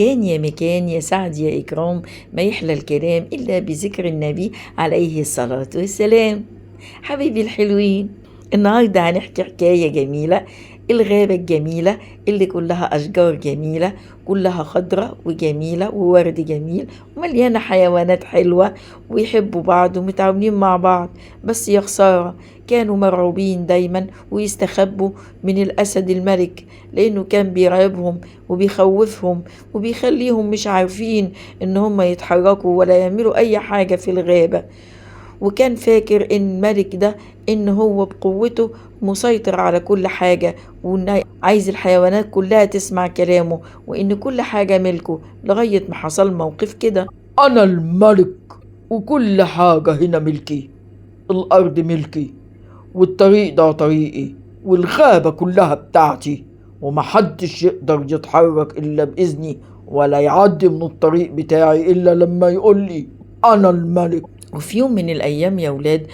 وكان يا مكان يا سعد يا إكرام، ما يحلى الكلام إلا بذكر النبي عليه الصلاة والسلام. حبايبي الحلوين، النهاردة هنحكي حكاية جميلة، الغابة الجميلة اللي كلها أشجار جميلة، كلها خضرة وجميلة وورد جميل ومليانة حيوانات حلوة ويحبوا بعض ومتعاونين مع بعض. بس يا خسارة كانوا مرعوبين دايما ويستخبوا من الأسد الملك، لأنه كان بيرعبهم وبيخوفهم وبيخليهم مش عارفين إن هم يتحركوا ولا يعملوا أي حاجة في الغابة. وكان فاكر إن الملك ده إن هو بقوته مسيطر على كل حاجة، وإن عايز الحيوانات كلها تسمع كلامه، وإن كل حاجة ملكه، لغاية ما حصل موقف كده. أنا الملك وكل حاجة هنا ملكي، الأرض ملكي والطريق ده طريقي والغابة كلها بتاعتي، ومحدش يقدر يتحرك إلا بإذني ولا يعدي من الطريق بتاعي إلا لما يقولي أنا الملك. وفي يوم من الأيام يا ولاد،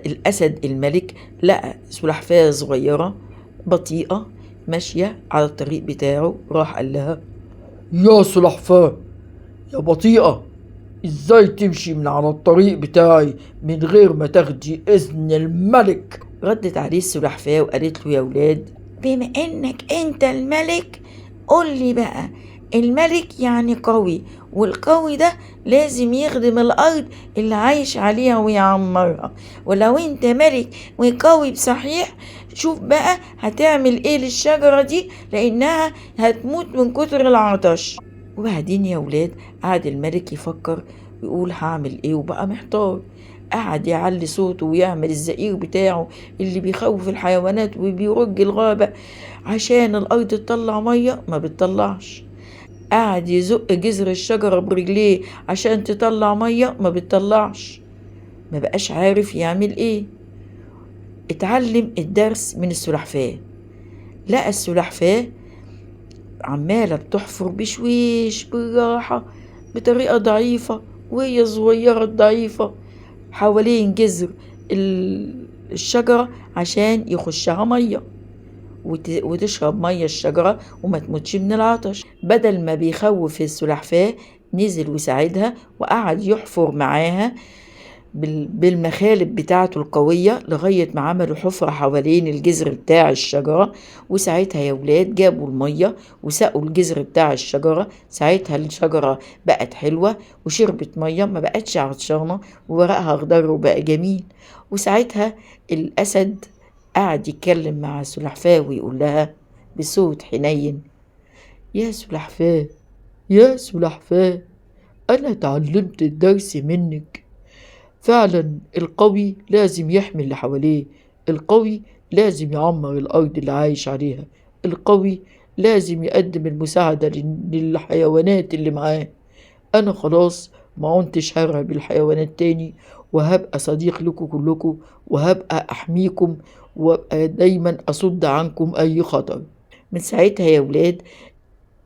الأسد الملك لقى سلحفاة صغيرة بطيئة ماشية على الطريق بتاعه، راح قال لها: يا سلحفاة يا بطيئة، ازاي تمشي من على الطريق بتاعي من غير ما تاخدي إذن الملك؟ ردت عليه السلحفاة وقالت له: يا ولاد، بما إنك أنت الملك قول لي بقى، الملك يعني قوي، والقوي ده لازم يخدم الأرض اللي عايش عليها ويعمرها، ولو انت ملك وقوي بصحيح شوف بقى هتعمل ايه للشجرة دي لأنها هتموت من كتر العطش. وبعدين يا ولاد قعد الملك يفكر ويقول هعمل ايه، وبقى محتار. قعد يعلي صوته ويعمل الزئير بتاعه اللي بيخوف الحيوانات وبيرج الغابة عشان الأرض تطلع مية، ما بتطلعش. قعد يزق جذر الشجرة برجليه عشان تطلع مية، ما بتطلعش. ما بقاش عارف يعمل ايه. اتعلم الدرس من السلحفاة. لقى السلحفاة عمالة بتحفر بشويش بالراحة بطريقة ضعيفة وهي صغيرة ضعيفة حوالين جذر الشجرة عشان يخشها مية وتشرب مية الشجرة وما تموتش من العطش. بدل ما بيخوف السلحفاة نزل وساعدها وقعد يحفر معاها بالمخالب بتاعته القوية لغاية ما عملوا حفرة حوالين الجذر بتاع الشجرة. وساعتها يا ولاد جابوا المية وسقوا الجذر بتاع الشجرة. ساعتها الشجرة بقت حلوة وشربت مية، ما بقتش عطشانة، وورقها اخضر وبقى جميل. وساعتها الأسد قعد يتكلم مع السلحفاة ويقول لها بصوت حنين: يا سلحفاة يا سلحفاة، أنا اتعلمت الدرس منك. فعلا القوي لازم يحمي اللي حواليه، القوي لازم يعمر الأرض اللي عايش عليها، القوي لازم يقدم المساعدة للحيوانات اللي معاه. أنا خلاص ما كنتش هرعب الحيوانات تاني، وهبقى صديق لكم كلكم، وهبقى أحميكم، وابقى دايما أصد عنكم أي خطر. من ساعتها يا ولاد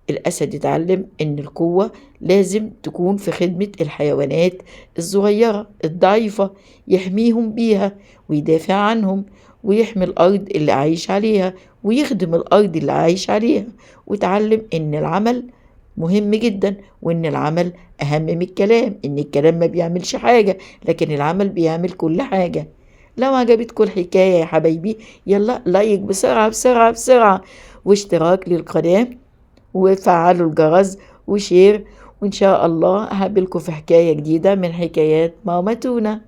الأسد اتعلم إن القوة لازم تكون في خدمة الحيوانات الصغيرة الضعيفة، يحميهم بيها ويدافع عنهم ويحمي الأرض اللي عايش عليها ويخدم الأرض اللي عايش عليها. وتعلم إن العمل مهم جدا، وإن العمل أهم من الكلام، إن الكلام ما بيعملش حاجة لكن العمل بيعمل كل حاجة. لو عجبتكم الحكاية يا حبايبي يلا لايك بسرعة بسرعة بسرعة، واشتراك للقناة، وفعلوا الجرس، وشير، وإن شاء الله هقابلكم في حكاية جديدة من حكايات ماما تونة.